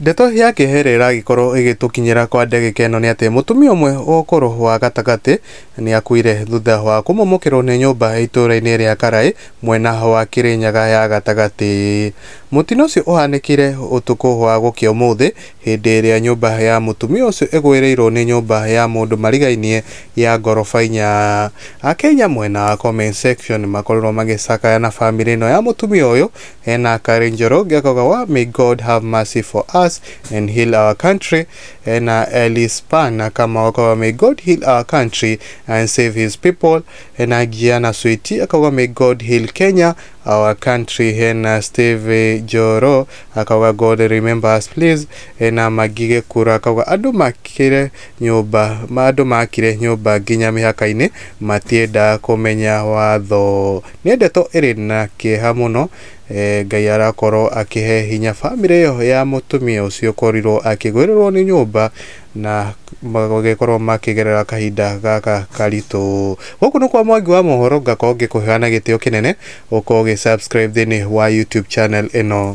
Ndeto ya kĩeha ĩrĩa ĩragĩkorwo ĩgĩtũkinyĩra kwa ndagĩka ĩno nĩ atĩ mũtumia ũmwe wa ũkũrũ wa gatagatĩ nĩ akuire thutha wa kũmomokĩrwo nĩ nyũmba itũũra-inĩ rĩa Karai mwena wa Kĩrĩnyaga ya gatagatĩ. Mũtino ũcio ũhanĩkire ũtukũ wa gũkĩa ũmũthĩ hĩndĩ ĩrĩa nyũmba ya mũtumia ũcio ĩgwĩrĩirwo nĩ nyũmba ya mũndũ marigainie ya ngoroba inya. Akenya mwena wa comment section makorirwo magĩcakaya na bamĩrĩ ĩno ya mũtumia ũyũ. Hena Karen Njoroge akauga wa "May God have mercy for us and heal our country." Hena Elis Pan akama akauga, "May God heal our country and save his people." Hena Gianna Sweety akauga, "May God heal Kenya, our country." Hena Steve Joro akauga, "God remember us, please." Hena Magige Kura akauga, andũ makire nyũmba nginya mĩhaka-inĩ, matienda kũmenya watho." Nĩ ndeto ĩrĩ na kĩeha mũno. Ngai arakorwo akĩhe hinya bamĩrĩ ĩyo ya mũtumia ũcio ũkorirwo akĩgwĩrĩrwo nĩ nyũmba na magĩkorwo makĩgerera kahinda gaka karitũ. Gũkũ nĩ kwa Mwangi wa Mohoro, ngakorwo ngĩkũheana gĩtĩo kĩnene ũkorwo ũgĩ subscribe thĩinĩ wa YouTube channel ĩno.